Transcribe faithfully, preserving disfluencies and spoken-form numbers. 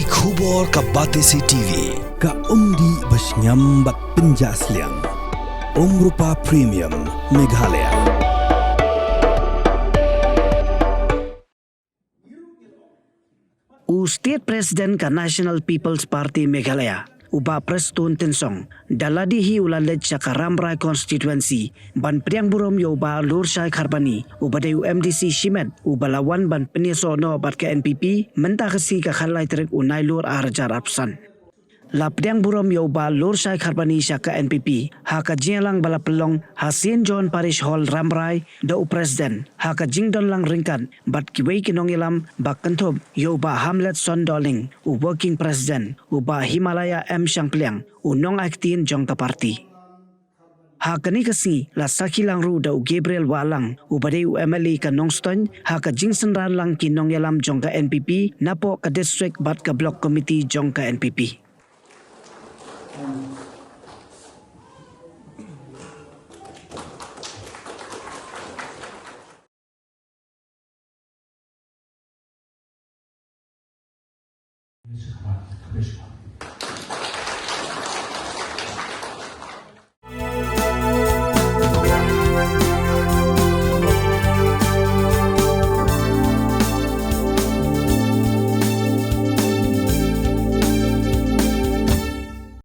Khubor ka Batesi T V, ka umdih ba shngiam bad pynjah sliang. Umrupa Premium, Meghalaya. U State President ka National People's Party Meghalaya, u Bah Prestone Tynsong, da lade hi u la leit sha ka Rambrai Constituency ban pdiang burom ïa u Bah Lurshai Kharbani, uba dei u M D C shimet, uba la wan ban pynïasoh noh bad ka N P P mynta ka sngi ka khatlai tarik u Nailur arhajar arphew san. La pdiang burom ïa u Bah Lurshai Kharbani sha ka N P P ha ka jingïalang ba la pynlong ha Saint John Parish Hall, Rambrai, da u President, ha ka jingdon lang ryngkat bad kiwei ki nongïalam ba kynthup ïa u Bah Hamletson Dohling, u Working President, u Bah Himalaya M Shangpliang, u nongai ktien jong ka party. Ha kane ka sngi la sakhi lang ruh da u Gabriel Wahlang, uba dei u M L A ka Nongstoiñ, ha ka jingsynran lang ki nongïalam jong ka N P P napoh ka district bad ka block committee jong ka N P P.